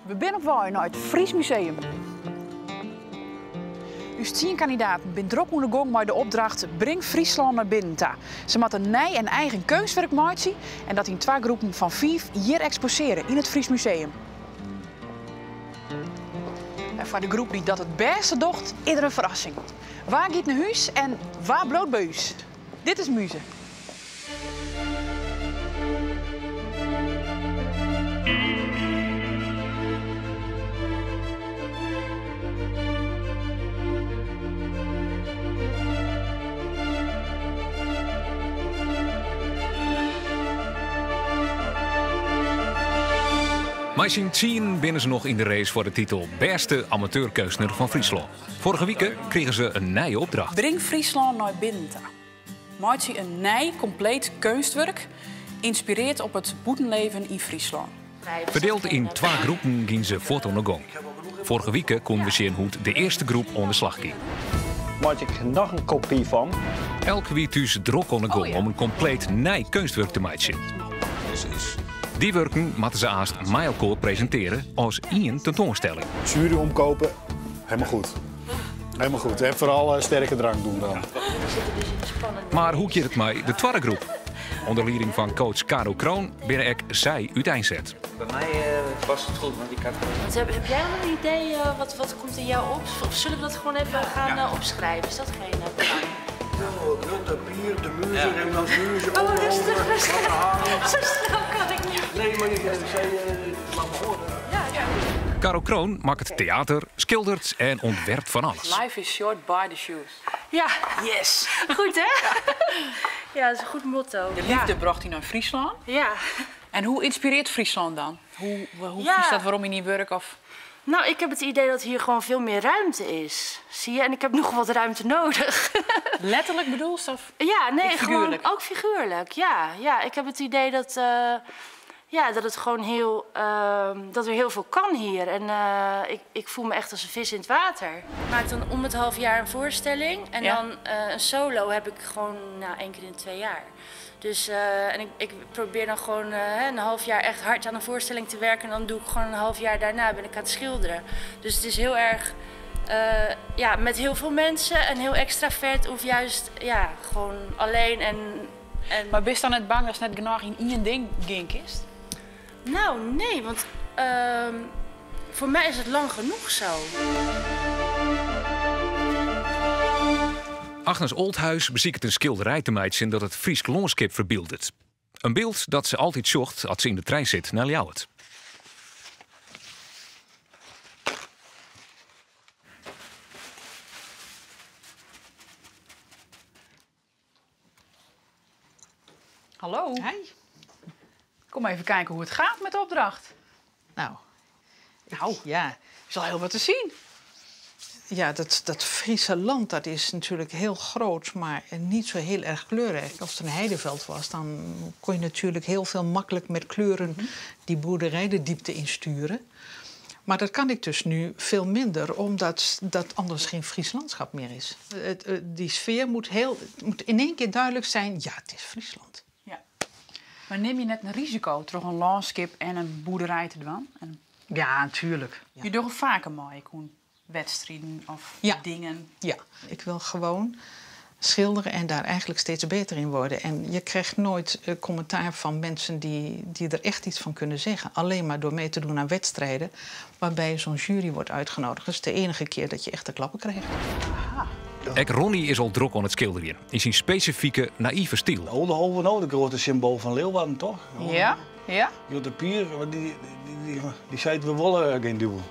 We binne op wei nei it Fries Museum. Us tsien kandidaten binne drok oan de gong mei de opdracht Bring Fryslân nei binnen ta. Se moatte nij en eigen keunstwurk meitsje en dat yn twa groepen fan fiif hjir eksposearje yn it Fries Museum. En foar de groep dy't dat it bêste docht, is der in ferrassing. Wa giet nei hús en wa bliuwt by ús? Dit is Muze. Mei syn tsienen binne se noch yn de race foar de titel bêste amateurkeunstner fan Fryslân. Foarige wike krigen se in nije opdracht. Bring Fryslân nei binnen ta. Meitsje in nij, kompleet keunstwurk, ynspireard op it bûtenleven yn Fryslân. Ferdield yn twa groepen giene se fuort oan de gong. Foarige wike koene we sjen hoe't de earste groep oan de slach gie. Meitsje ik noch in kopy fan. Elk wie thús drok oan de gong om in kompleet nij keunstwurk te meitsjen. Dy wurken moatte se aanst mei elkoar presintearje as ien tentoanstelling. Sjuery omkopen, helemaal goed. Helemaal goed. En vooral eh, sterke drank doen dan. Mar hoe giet it mei de twadde groep? Under lieding fan coach Caro Kroon binne ek sy úteinset. By my eh, past it goed, want ik had... Want heb, heb jij al een idee, uh, wat, wat komt in jou op? Of zullen we dat gewoon even gaan ja. uh, opschrijven? Is dat geen uh, probleem? De bier, de muze, ja. en dan muze. Oh, rustig, rustig. Zo snel kan ik niet. Nee, maar je zei, laat me horen. Ja, ja. Caro Kroon makket teater, skilderet en ûntwerpt fan alles. Life is short, buy the shoes. Ja. Yes. Goed, hè? Ja, dat is een goed motto. De liefde brocht dy nei Fryslân. Ja. En hoe ynspirearret Fryslân dan? Hoe, hoe Ja. fynst dat werom yn dyn wurk? Of? Nou, ik heb het idee dat hier gewoon veel meer ruimte is. Zie je? En ik heb nog wat ruimte nodig. Letterlik bedoelst? Of? Ja, nee, Ook gewoon figuurlijk? ook figuurlijk. Ja, ja, ik heb het idee dat, eh, ja, dat het gewoon heel, dat er heel veel kan hier. En eh, ik, ik voel me echt als een vis in het water. Ik maak dan om het half jaar een voorstelling. En Ja. dan eh, een solo heb ik gewoon nou, één keer in de 2 jaar. Dus, eh, en ik, ik probeer dan gewoon eh, een half jaar echt hard aan een voorstelling te werken. En dan doe ik gewoon een half jaar daarna ben ik aan het schilderen. Dus het is heel erg eh, ja, met heel veel mensen en heel extravert. Of juist ja, gewoon alleen. En, en... Mar bist dan net bang datst net genôch yn ien ding gean kinst? Nou, nee, want voor mij is het lang genoeg zo. Agnes Oldhuis besiket in skilderij te meitsjen dat it Frysk lânskip ferbyldet. In byld dat se altyd sjocht as se yn de trein sit nei Ljouwert. Hallo. Hi. Kom even kijken hoe het gaat met de opdracht. Nou, Nou, ja. is al heel wat te zien. Ja, dat, dat Friese land dat is natuurlijk heel groot, maar niet zo heel erg kleurrijk. Als het een heideveld was, dan kon je natuurlijk heel veel makkelijk met kleuren die boerderij de diepte insturen. Maar dat kan ik dus nu veel minder, omdat dat anders geen Fries landschap meer is. Het, die sfeer moet, heel, het moet in één keer duidelijk zijn, ja, het is Friesland. Ja. Mar nim je net in risiko troch in lânskip en in boerderij te dwaan? En Ja, natuurlijk. Ja. Je docht faker mei, Koen. Wedstriden of Ja. dingen. Ja, ik wil gewoon schilderen en daar eigenlijk steeds beter in worden. En je krijgt nooit eh, commentaar van mensen die, die er echt iets van kunnen zeggen. Alleen maar door mee te doen aan wedstrijden waarbij zo'n jury wordt uitgenodigd. Dat is de enige keer dat je echt de klappen krijgt. Ek Ronnie is al drok oan it skilderjen. Yn syn spesifike, naïve styl. De Oldehove nou, de grote symbool van Leeuwarden, toch? Ja, ja. Grutte Pier, want die, die, die, die zei we willen geen duvel.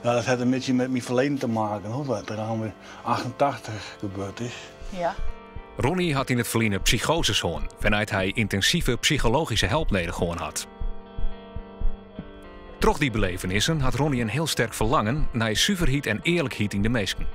Nou, dat had een beetje met mijn verleden te maken, hoor, wat er aan in 88 gebeurd is. Ja. Ronnie hat yn it ferline psychoses hân, wêrnei't hy yntinsive psychologyske help nedich hân hat. Troch dy belevenissen hat Ronnie in hiel sterk ferlangen nei suverheid en earlikheid yn de minsken.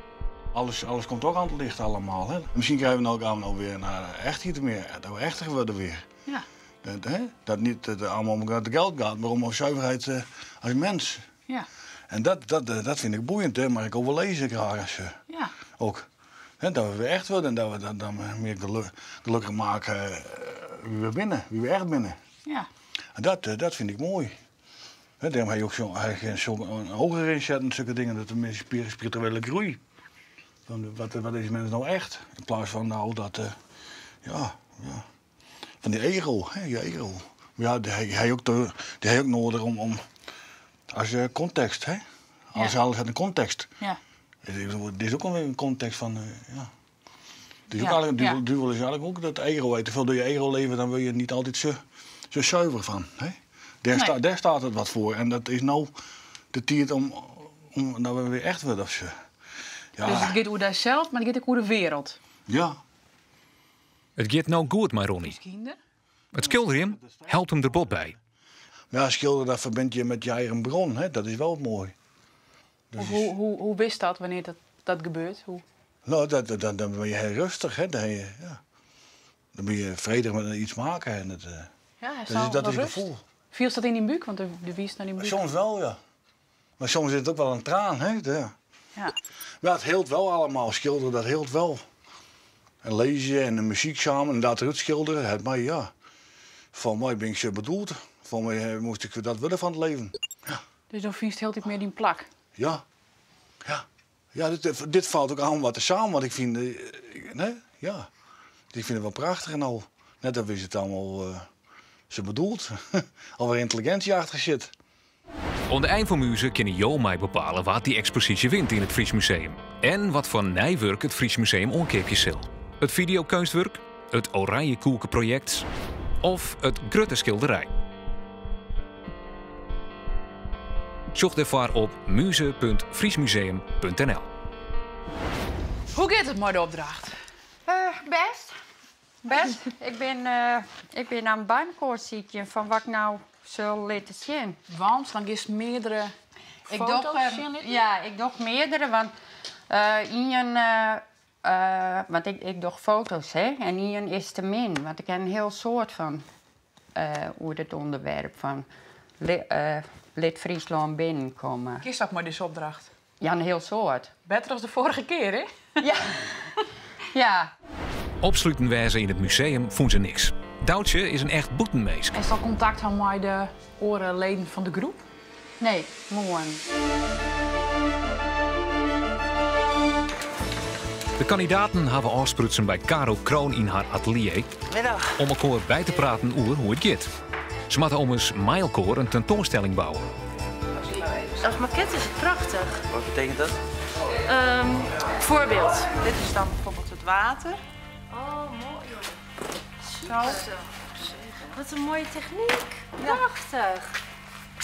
Alles, alles komt ook aan het licht allemaal. Hè? Misschien krijgen we nou, gaan we nou weer naar echtheid meer, dat we echter worden weer. Ja. Dat, hè? Dat niet het allemaal om het geld gaat, maar om zuiverheid eh, als mens. Ja. En dat, dat, eh, dat vind ik boeiend, hè? maar ik ook wel lezen graag. Als, eh, Ja. ook. Hè, dat we weer echt worden en dat we dat, dan meer geluk, gelukkig maken eh, wie we binnen, wie we echt binnen. Ja. En dat, eh, dat vind ik mooi. Hè, dêrom ha je ook zo'n ha je zo'n ogen erin zetten, zulke dingen, dat de mensen spirituele groei. Van, wat is mens nou echt? In plaats van nou dat, ja, ja, van die ego, hè, je ego. Maar ja, die hij ook, die hij ook nodig om als je context, hè? Alles, alles heeft een context. Dit is ook alweer een context van, ja. Het is ook eigenlijk, duivel is eigenlijk ook dat ego. Te veel door je ego leven, dan wil je niet altijd zo zuiver van. Hè? Daar, Nee. daar staat het wat voor. En dat is nou de tijd om dat we weer echt worden. Of zo. Ja. Dus het gaat over zelf, maar het gaat ook over de wereld. Ja. Het gaat nou goed met Ronnie. Het schilderen helpt hem er bot bij. Maar ja, schilderen, dat verbind je met je eigen bron. Hè? Dat is wel mooi. Dat is Hoe wist dat, wanneer dat gebeurt? Hoe? Nou, dan ben je heel rustig. Hè? Dan, ben je, ja. Dan ben je vredig met iets maken. En het, Ja, hij dat zal is, dat wel is het rust. gevoel. Viel dat in die buik? Want de wies naar die buik. Soms wel, ja. Maar soms zit het ook wel een traan. Hè? Ja. Maar het heelt wel allemaal. Schilderen, dat heelt wel. En lezen en de muziek samen en dat eruit schilderen. Het, maar ja, van mij ben ik zo bedoeld. Van mij moest ik dat willen van het leven. Ja. Dus dan vind je het heel tijd meer die plak? Ja. Ja. Ja, dit valt ook aan wat er samen, want ik vind, nee, ja. Ik vind het wel prachtig en al. Net dat is het allemaal ze bedoeld. Alweer intelligentie achter zit. Onder eind van muze kunnen Jo mij bepalen wat die expositie wint in het Fries Museum. En wat voor nijwerk het Fries Museum onkeertje zal. Het videokunstwerk, het Oranje Koekenproject of het Grutte schilderij. Zoek daarvoor op muze punt friesmuseum punt N L. Hoe gaat het met de opdracht? Best. Best. Ik ben aan het bankkoortziekje van wat ik nou zal laten zien. Want dan is meerdere Ik foto's doe, zien liggen? ja, ik doe meerdere, want Ian want ik doe foto's, hè? En Ian is te min, want ik heb een heel soort van hoe het onderwerp van lid Friesland binnenkomen. Kies dat maar deze opdracht? Ja, een heel soort. Beter dan de vorige keer, hè? Ja. Ja. Opsluiten wijzen in het museum voelen ze niks. Doutje is een echt boetenmees. Is dat contact van met de orenleden van de groep? Nee, morgen. De kandidaten hebben afsprutsen bij Caro Kroon in haar atelier. Middag. Om elkaar bij te praten over hoe het gaat. Ze moeten om eens met elkaar een tentoonstelling bouwen. Als maquette is het prachtig. Wat betekent dat? Voorbeeld. Dit is dan bijvoorbeeld het water. Oh, mooi joh. Zo. Wat een mooie techniek. Prachtig.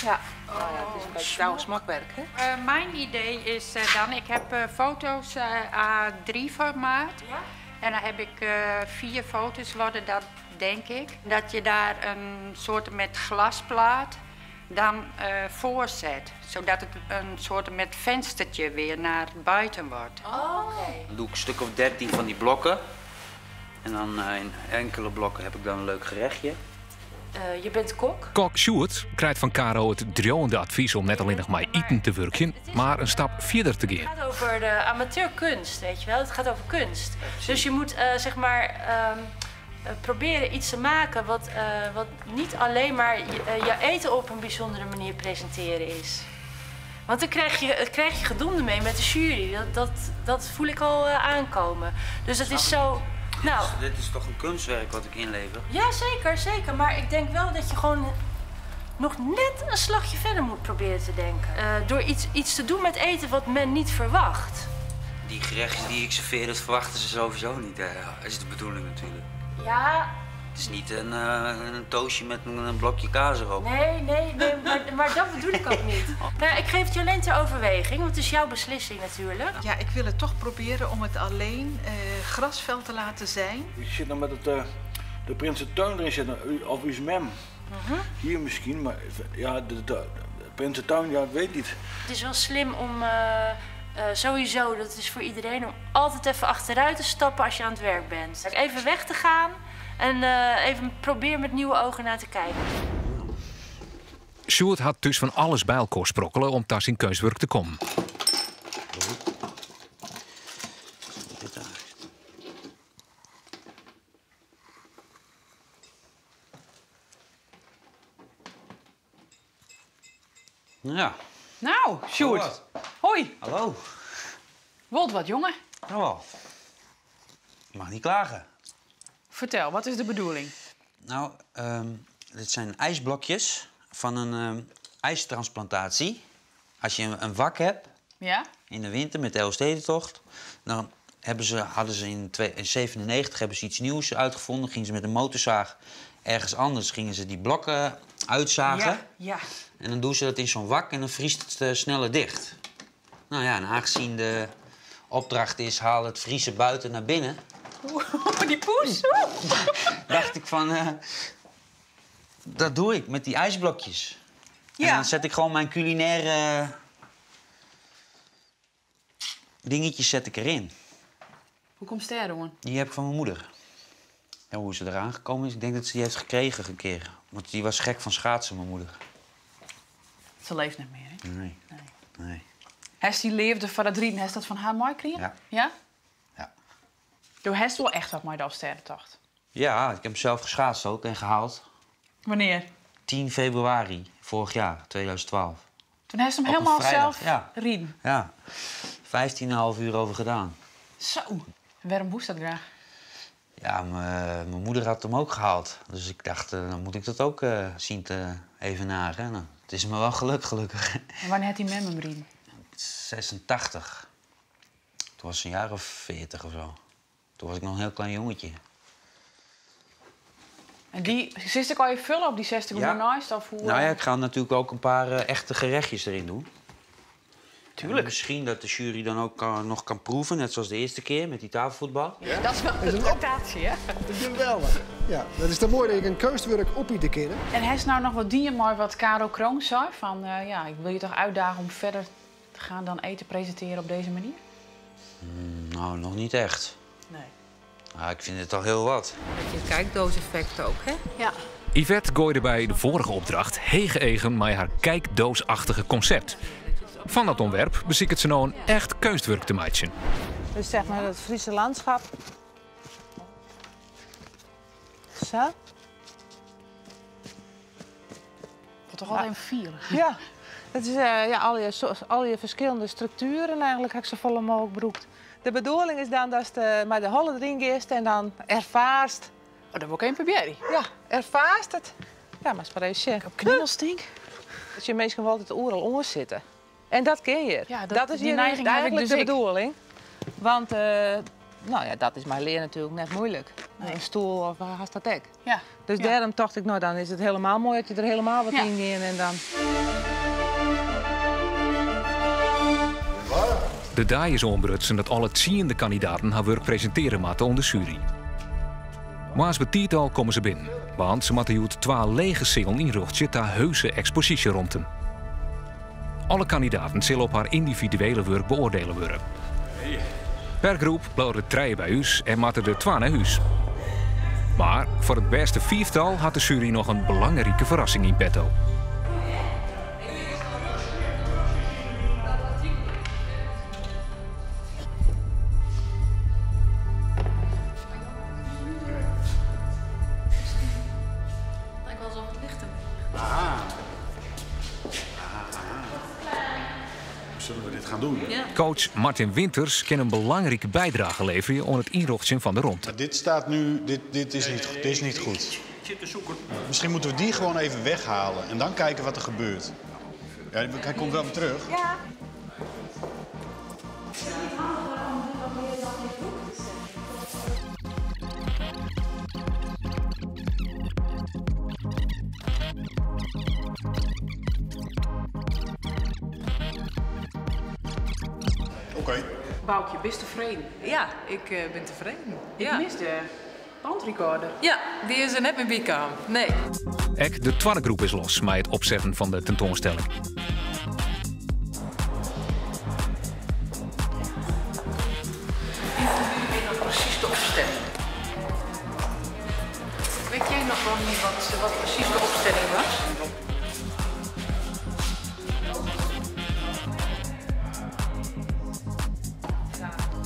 Ja. Oh, ja, het is een beetje oude smakwerk, hè? Mijn idee is dan, ik heb foto's A3 formaat. Ja. En dan heb ik 4 foto's worden dat, denk ik. Dat je daar een soort met glasplaat dan voor zet. Zodat het een soort met venstertje weer naar buiten wordt. Oh, oké. Dan doe ik een stuk of 13 van die blokken. En dan in enkele blokken heb ik dan een leuk gerechtje. Je bent kok. Kok Sjoerd krijgt van Caro het dreuende advies om net alleen nog maar eten te werken, maar een stap verder te gaan. Het gaat over de amateurkunst, weet je wel. Het gaat over kunst. Dus je moet proberen iets te maken wat niet alleen maar je eten op een bijzondere manier presenteren is. Want dan krijg je gedonder mee met de jury. Dat voel ik al aankomen. Dus dat is zo... Nou, Dit is toch een kunstwerk wat ik inlever? Ja, zeker, zeker. Maar ik denk wel dat je gewoon nog net een slagje verder moet proberen te denken. Door iets te doen met eten wat men niet verwacht. Die gerechtjes die ik serveer, dat verwachten ze sowieso niet. Hè. Dat is de bedoeling natuurlijk. Ja. Het is niet een toastje met een blokje kaas erop. Nee, nee, nee, maar dat bedoel ik ook niet. Nou, ik geef het je alleen ter overweging, want het is jouw beslissing natuurlijk. Ja, ik wil het toch proberen om het alleen grasveld te laten zijn. Ik zit nog met de Prinsentuin erin zitten, of uw mem. Hier misschien, maar ja, de Prinsentuin, ja, ik weet niet. Het is wel slim om sowieso, dat is voor iedereen, om altijd even achteruit te stappen als je aan het werk bent. Even weg te gaan. En even probeer met nieuwe ogen naar te kijken. Sjoerd had dus van alles bij elkaar sprokkelen om thuis in kunstwerk te komen. Ja. Nou, Sjoerd. Hoi. Hallo. Wilt wat, jongen? Nou al. Ik mag niet klagen. Vertel, wat is de bedoeling? Nou, dit zijn ijsblokjes van een ijstransplantatie. Als je een wak hebt Ja? in de winter met de Elfstedentocht, dan hadden ze in 97 hebben ze iets nieuws uitgevonden. Gingen ze met een motorzaag ergens anders gingen ze die blokken uitzagen. Ja, ja. En dan doen ze dat in zo'n wak en dan vriest het sneller dicht. Nou ja, en aangezien de opdracht is, haal het vriezen buiten naar binnen. Oeh, die poes. Dacht ik van, dat doe ik met die ijsblokjes. Ja. En dan zet ik gewoon mijn culinaire dingetjes zet ik erin. Hoe komt het er, hoor? Die heb ik van mijn moeder. En hoe ze eraan gekomen is, ik denk dat ze die heeft gekregen een keer. Want die was gek van schaatsen, mijn moeder. Ze leeft niet meer, hè? Nee. Nee. Heeft die leefde van dat drieën, heeft dat van haar mooi gekregen? Ja. Ja? Ja. Du hebt wel echt wat met de Elfstedentocht. Ja, ik heb hem zelf geschaatst ook en gehaald. Wanneer? 10 februari vorig jaar, 2012. Toen heeft ze hem Op een helemaal vrijdag, zelf ja. rieden. Ja, 15,5 uur over gedaan. Zo. En waarom moest dat graag? Ja, mijn moeder had hem ook gehaald. Dus ik dacht, dan moet ik dat ook zien te evenaren. Nou, het is me wel gelukt, gelukkig. En wanneer had hij met hem rieden? 86. Toen was ze een jaar of 40 of zo. Toen was ik nog een heel klein jongetje. En die 60 kan je vullen op die 60 Ja. hoe naast? Of hoe, Nou ja, ik ga natuurlijk ook een paar echte gerechtjes erin doen. Tuurlijk. En misschien dat de jury dan ook nog kan proeven, net zoals de eerste keer met die tafelvoetbal. Ja, dat is wel de tractatie, hè? Geweldig. Ja, dat is te mooi dat ik een kunstwerk op je te kennen. En hij is nou nog wat dingen, maar wat Caro Kroon zei van, ja, ik wil je toch uitdagen om verder te gaan dan eten presenteren op deze manier? Nou, nog niet echt. Nee. Ah, ik vind het al heel wat. Je kijkdooseffect ook, hè? Ja. Yvette gooide bij de vorige opdracht hege egen met haar kijkdoosachtige concept. Van dat ontwerp beziek het ze nou een echt kunstwerk te maken. Dus zeg maar het Friese landschap. Zo. Wat toch altijd een vier. Ja, het is ja, al je verschillende structuren eigenlijk heb ik zo volle mogelijk beroekt. De bedoeling is dan dat je maar de holle erin gaat en dan ervaarst. Oh, dat wil ik even proberen. Ja, ervaarst het. Ja, maar is maar even Op knibbelstink. Dat je meestal wel altijd de oor al onder zitten. En dat ken je. Ja, dat is die hier neiging heb ik eigenlijk dus de ik. bedoeling. Want nou ja, dat is mijn leer natuurlijk net moeilijk. Nee. Een stoel of een hastatek. Ja. Dus Ja. daarom dacht ik, nou dan is het helemaal mooi dat je er helemaal wat Ja. in gaat en dan. De daai is onbrutsen dat alle ziende kandidaten haar werk presenteren moeten onder de jury. Maar als betiet al komen ze binnen, want ze moeten het 2 lege zelen inrichten ter heuse expositieromten. Alle kandidaten zullen op haar individuele werk beoordelen worden. Per groep blijven de treien bij huis en moeten de 2 naar huis. Maar voor het beste viertal had de jury nog een belangrijke verrassing in petto. Lijkt wel alsof het licht hem. Zullen we dit gaan doen? Ja. Coach Martin Winters kan een belangrijke bijdrage leveren aan het inrichten van de rondte. Maar dit staat nu, dit, dit, is niet, dit is niet goed. Ik zit te zoeken. Misschien moeten we die gewoon even weghalen en dan kijken wat er gebeurt. Ja, hij komt wel weer terug. Ja. Oké. Boukje, bist tevreden? Ja, ik ben tevreden. Ik Ja. mis de bandrecorder. Ja, die is er net meer bij kwam. Nee. Ek de tweede groep is los met het opzetten van de tentoonstelling. Hoe precies de opstelling? Weet jij nog wel niet wat precies de opstelling was?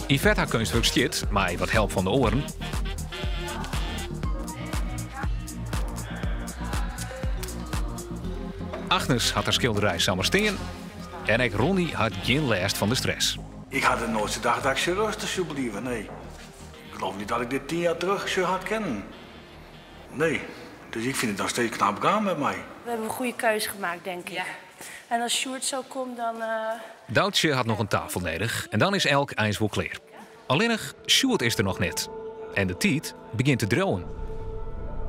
Yvette haar kunstwerk stiet, maar wat help van de oren. Agnes hat har skilderij samar stean en ek Ronnie hat gjin lêst fan de stress. Ik had het nooit gedacht dat ik zo rustig zou blijven, nee. Ik geloof niet dat ik dit 10 jaar terug zo had kennen. Nee, dus ik vind het nog steeds knap gaan met mij. We hebben een goede keuze gemaakt, denk ik. En als Sjoerd zo komt, dan... Doutsje hat noch in tafel nedich en dan is elk eins wol klear. Allinnich Sjoerd is der noch net. En de tiid begjint te driuwen.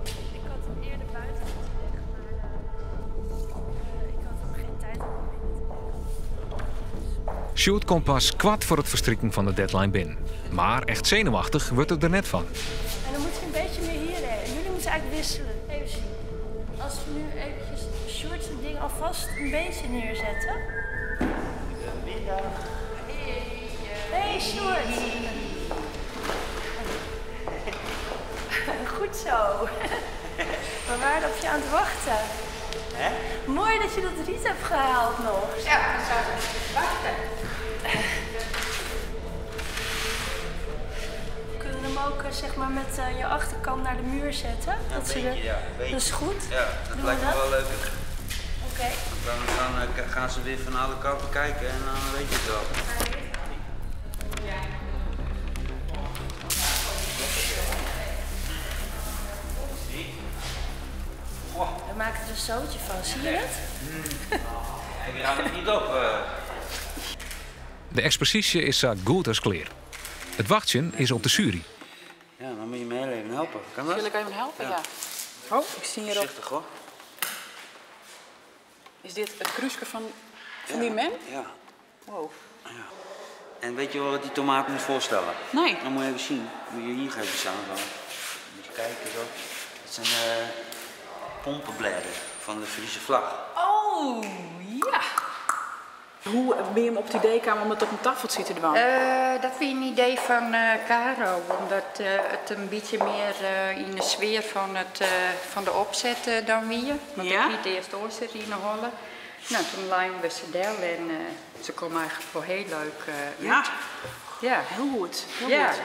Ik had hem eerder buiten moeten leggen, maar ik had hem geen tijd om hem binnen te leggen. Sjoerd komt pas kwart foar it ferstriken fan de deadline binnen. Mar echt senuwachtich wurdt er der net fan. En dan moet hij een beetje meer hierheen. Jullie moeten eigenlijk wisselen. Even zien. Als we nu eventjes Sjoerd zijn ding alvast een beetje neerzetten. Goedemiddag. Hey Sjoerd. Goed zo. We waren op je aan het wachten. Hè? Mooi dat je dat riet hebt gehaald nog. Ja, we zaten te wachten. We kunnen hem ook zeg maar met je achterkant naar de muur zetten. Ja, Dat een ze beetje, er- ja, een beetje. Dat is goed. Ja, dat Doen we lijkt me dat? wel leuker. Oké. Want dan gaan ze weer van alle kanten kijken en dan weet je het wel. We maken er een zootje van, zie je het? Ik raam het niet op. De eksposysje is sa goed as klear. It wachtsjen is op de sjuery. Ja, dan moet je me heel even helpen. Kan dat? Zal ik even helpen? Ja. Ja. Oh, ik zie hierop. Voorzichtig hoor. Is dit het kruiske van die mem? Ja. Wow. En weet je wel wat die tomaat moet voorstellen? Nee. Dan moet je even zien. Moet je hier even staan. Zo. Moet je kijken zo. Dat zijn pompenbladen van de Friese vlag. Oh, ja. Hoe ben je hem op het idee kwam om het op een tafeltje te doen? Dat was een idee van Caro, omdat het een beetje meer in de sfeer van de opzet dan wie. Want Ja? ik liet eerst oorzet in de holle. Nou, toen lijmen we ze del en ze komen eigenlijk wel heel leuk Ja. uit. Ja. Heel goed, heel Ja. goed.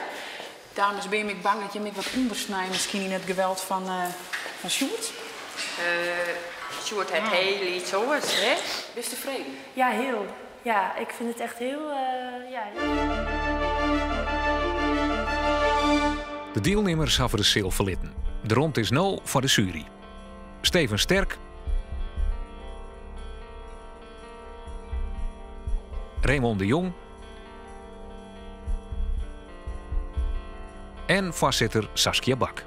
Dames, ben je me bang dat je me wat ondersnijdt misschien in het geweld van Sjoerd? Sjoerd het heel iets oors, hè? Ben je tevreden? Ja, heel. Ja, ik vind het echt heel ja. De deelnemers hebben de seal verlitten. De rond is nu voor de jury. Steven Sterk. Raymond de Jong. En voorzitter Saskia Bak.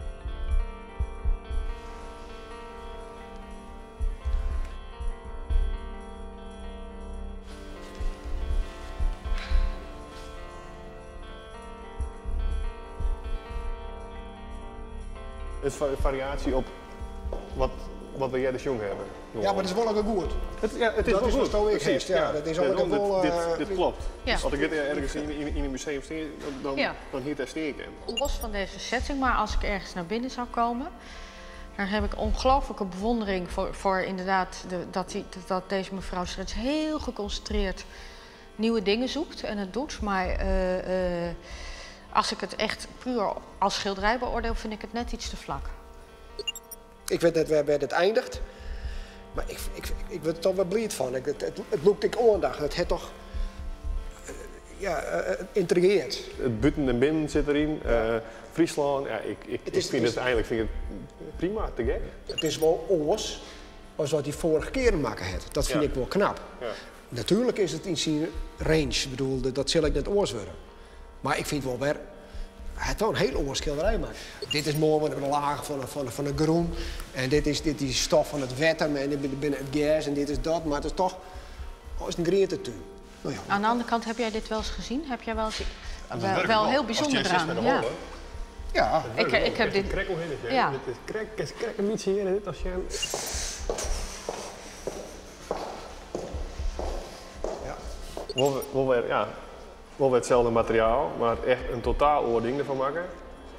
Het is variatie op wat we jij de jong hebben. Ja, maar het is wel ook goed. Het, ja, het is Dat wel is goed. wat ik Precies, zeg, ja, dat is Ja, ook daarom, wel, dit klopt. Ja. Als ik dit ergens in een museum sta, Ja. dan hier daar steek ik hem. Los van deze setting, maar als ik ergens naar binnen zou komen, dan heb ik ongelooflijke bewondering voor inderdaad de, dat, die, dat deze mevrouw steeds heel geconcentreerd nieuwe dingen zoekt en het doet. Maar als ik het echt puur als schilderij beoordeel, vind ik het net iets te vlak. Ik weet net waar het eindigt, maar ik word er toch wel blij van. Het loopt ik oordag, het heeft toch intrigeert. Het buiten en binnen zit erin, Friesland, ja, Het ik vind het eigenlijk vind ik het prima, te gek. Het is wel oors als wat hij vorige keer maken had. Dat vind ik wel knap. Natuurlijk is het in zijn range, dat zal ik net oors worden. Maar ik vind wel weer, hij heeft wel een heel oor schilderij maken. Dit is mooi, want we hebben een laag van de groen. En dit is stof van het wetter en dit binnen het gas en dit is dat. Maar het is toch, oh, is een groentetuin. Nou ja. Aan de andere kant, heb jij dit wel eens gezien? Heb jij wel eens Ja, dat wel, werkt wel. heel Als bijzonder je zit eraan? met de Ja. holle. Ja. Dat werkt wel. Ik heb Echt dit een krekkel in het, hè. Ja. Dit is krek, is krek een beetje hier en dit als je een- Ja. Wel weer hetzelfde materiaal, maar echt een totaal oor ding ervan maken.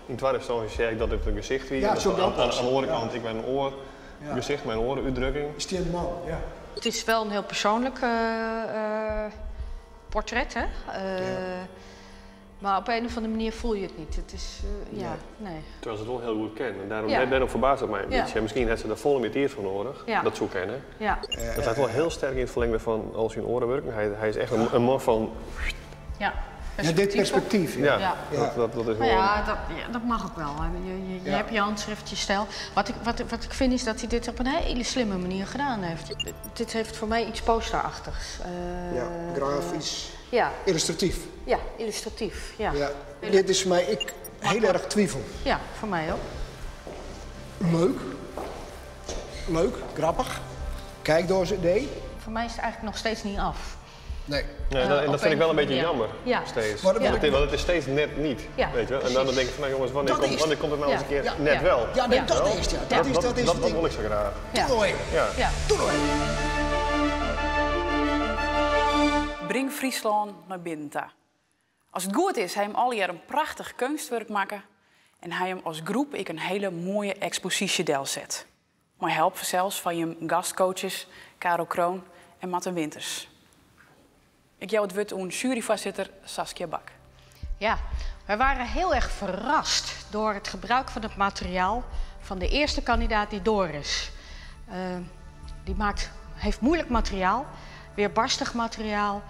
In het tweede instantie zei ik dat het een gezicht wie. Ja, En zo dat aan was. de andere Ja. kant, ik ben een oor, Ja. gezicht, mijn oren, uitdrukking. Is die een man, ja. Het is wel een heel persoonlijk portret, hè? Ja. Maar op een of andere manier voel je het niet. Het is, ja, nee. Terwijl ze het wel heel goed kennen. En daarom, Ja. daarom verbaast het mij een Ja. beetje. Misschien heeft ze daar volle meer tijd voor nodig. Ja. Dat zou kennen. Ja. Dat hij wel heel sterk in het verlengde van al zijn oren werken. Hij is echt een man van... Ja. Ja, dit perspectief. Ja, Ja. Dat is Maar wel... ja, dat mag ook wel. hè. Je Ja. hebt je handschrift, je stijl. Wat ik vind is dat hij dit op een hele slimme manier gedaan heeft. Dit heeft voor mij iets posterachtigs. Ja, grafisch. Ja. Illustratief. Ja, illustratief. Ja. Ja. Dit is voor mij ik, heel erg twijfel. Ja, voor mij ook. Leuk. Leuk, grappig. Kijk door zijn idee. Voor mij is het eigenlijk nog steeds niet af. Nee. Nee, en op dat vind ik een wel een beetje manier. jammer. Ja. Steeds. Maar Want, dat- het, want het is steeds net niet. Ja, weet je wel? En dan precies. denk ik van, nou jongens, wanneer, Dat is- wanneer komt het nou eens een keer Ja. net Ja. wel? Ja, nee, dat Wel? is het, ja. Dat is- dat is dat, het ding. wil ik zo graag. Ja. Doe Ja. Ja. Breng Friesland naar binnen ta. Als het goed is, hij hem al jaar een prachtig kunstwerk maken en hij hem als groep ik een hele mooie expositie del zet. Maar help zelfs van je gastcoaches Karel Kroon en Martin Winters. Ik jou het woord aan juryvoorzitter Saskia Bak. Ja, wij waren heel erg verrast door het gebruik van het materiaal van de eerste kandidaat die door is. Die heeft moeilijk materiaal, weerbarstig materiaal,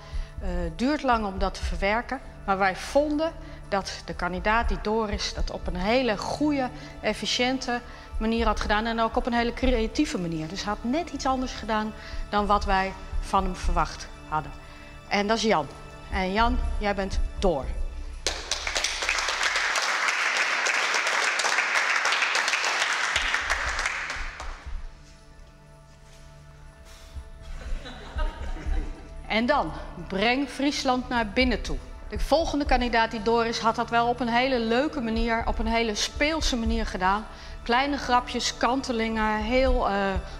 duurt lang om dat te verwerken. Maar wij vonden dat de kandidaat die door is dat op een hele goede, efficiënte manier had gedaan en ook op een hele creatieve manier. Dus hij had net iets anders gedaan dan wat wij van hem verwacht hadden. En dat is Jan. En Jan, jij bent door. En dan, breng Friesland naar binnen toe. De volgende kandidaat die door is, had dat wel op een hele leuke manier, op een hele speelse manier gedaan. Kleine grapjes, kantelingen, heel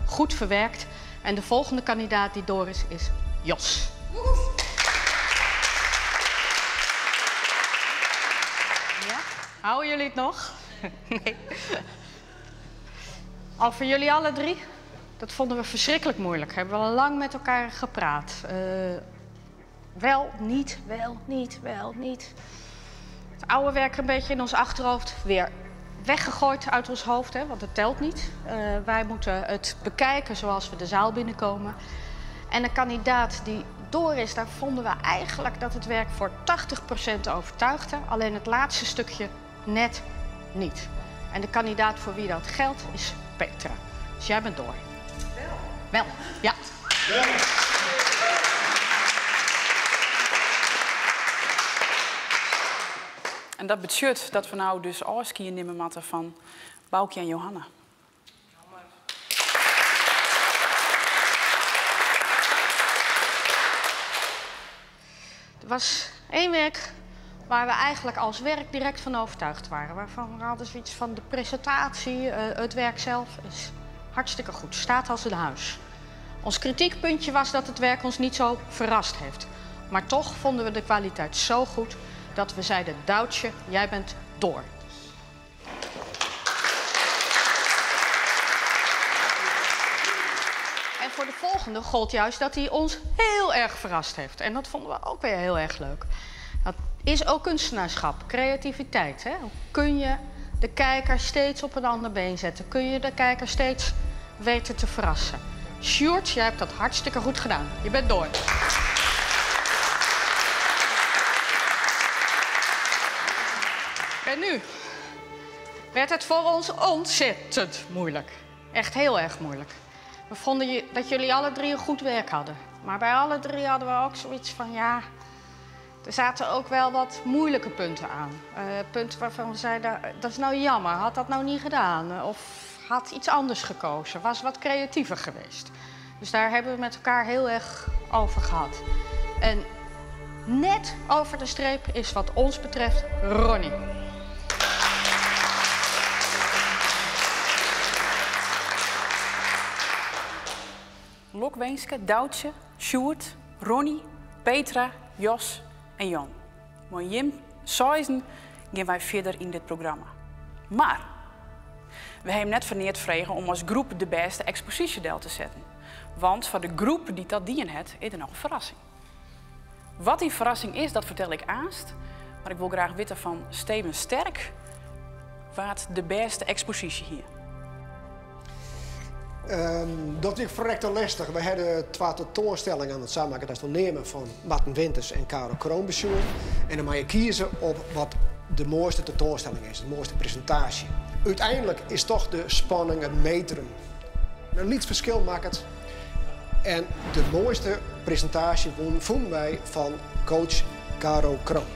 goed verwerkt. En de volgende kandidaat die door is, is Jos. Ja? Houden jullie het nog? Nee. Al voor jullie alle drie? Dat vonden we verschrikkelijk moeilijk. Hebben we al lang met elkaar gepraat. Wel, niet, wel, niet, wel, niet. Het oude werk een beetje in ons achterhoofd. Weer weggegooid uit ons hoofd, hè, want het telt niet. Wij moeten het bekijken zoals we de zaal binnenkomen. En de kandidaat die door is, daar vonden we eigenlijk dat het werk voor 80% overtuigde. Alleen het laatste stukje net niet. En de kandidaat voor wie dat geldt is Petra. Dus jij bent door. Wel. Wel, ja. Wel. En dat betekent dat we nou dus afscheid nemen moeten van Boukje en Johanna. Er was één werk waar we eigenlijk als werk direct van overtuigd waren. Waarvan we hadden zoiets van de presentatie, het werk zelf is hartstikke goed. Staat als een huis. Ons kritiekpuntje was dat het werk ons niet zo verrast heeft. Maar toch vonden we de kwaliteit zo goed dat we zeiden, Doutje, jij bent door. En voor de volgende gold juist dat hij ons heel erg verrast heeft. En dat vonden we ook weer heel erg leuk. Dat is ook kunstenaarschap, creativiteit. Hè? Hoe kun je de kijker steeds op een ander been zetten? Kun je de kijker steeds weten te verrassen? Sjoerd, jij hebt dat hartstikke goed gedaan. Je bent door. En nu werd het voor ons ontzettend moeilijk. Echt heel erg moeilijk. We vonden dat jullie alle drie een goed werk hadden. Maar bij alle drie hadden we ook zoiets van, ja, er zaten ook wel wat moeilijke punten aan. Punten waarvan we zeiden, dat is nou jammer, had dat nou niet gedaan. Of had iets anders gekozen, was wat creatiever geweest. Dus daar hebben we met elkaar heel erg over gehad. En net over de streep is wat ons betreft Ronnie. Lokwinske, Doutje, Sjoerd, Ronnie, Petra, Jos en Jan. Maar Jim, Seizen gaan wij verder in dit programma. Maar we hebben net verneerd vregen om als groep de beste expositiedeel te zetten. Want voor de groep die dat dien het, is er nog een verrassing. Wat die verrassing is, dat vertel ik aanst. Mar ik wol graach witte fan Steven Sterk wa't de bêste eksposysje hie. Um, dat is ferrekte lestich. We hawwe twa tentoanstellingen oan it samakje, dat is dan neamen fan Marten Winters en Caro Kroon besjoen. En dan mei je kieze op wat de moaiste tentoanstelling is, de moaiste presintaasje. Uteinlik is toch de spanning, it metrum, in lyts ferskil makket. En de moaiste presintaasje wûn fûnen wy fan coach Caro Kroon.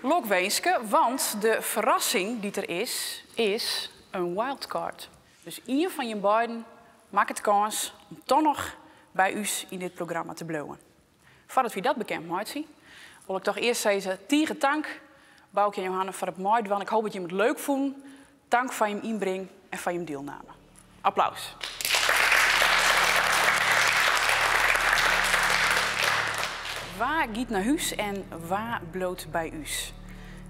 Lokwinske, want de ferrassing dy't der is, is in wildcard. Dus ien fan jim beiden makket kâns om toch noch by ús yn dit programma te bliuwen. Foardat wy dat bekend meitsje, wol ik toch earst sizze tige tank Boukje en Johanna foar it meidwaan. Ik hoopje dat jim it leuk fûnen. Tank foar jim ynbring en foar jim dielname. Applaus. Wa giet nei hûs en wa bliuwt by ús?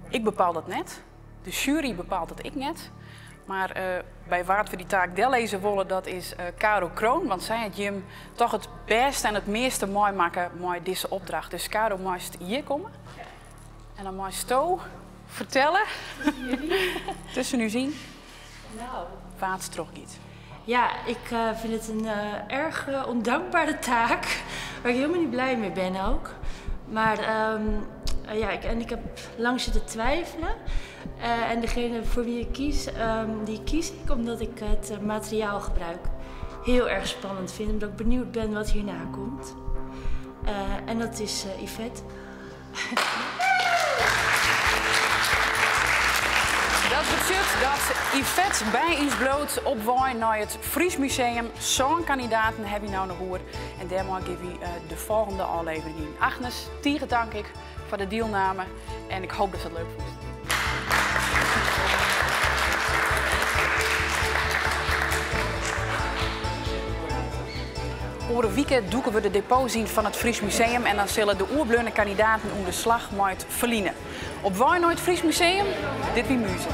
Ik bepaal dat net. De sjuery bepaalt dat ek net. Mar by wa't we dy taak dellizze wolle, dat is Caro Kroon. Want sy hat jim toch it bêste en it measte meimakke mei dizze opdracht. Dus Caro, meist hjir komme. En dan meisto fertelle, tusken ús yn, Nou. wa't trochgiet. Ja, ik vind het een erg ondankbare taak, waar ik helemaal niet blij mee ben ook. Maar ja, en ik heb lang zitten twijfelen. En degene voor wie ik kies, die kies ik omdat ik het materiaalgebruik heel erg spannend vind. Omdat ik benieuwd ben wat hierna komt. En dat is Yvette. Dat betsjut dat Yvette by ús bliuwt op wei nei it Fries Museum. Sân kandidaten hawwe wy no noch oer. En dêrmei geane wy de folgjende ôflevering yn. Agnes, tige tank ek foar de dielname. En ik hoopje datst it leuk fûnst. Oer in wike dûke we de depots yn fan it Fries Museum en dan sille de oerbleaune kandidaten oan de slach mei it ferline. Op wei nei it Fries Museum, dit wie Muze.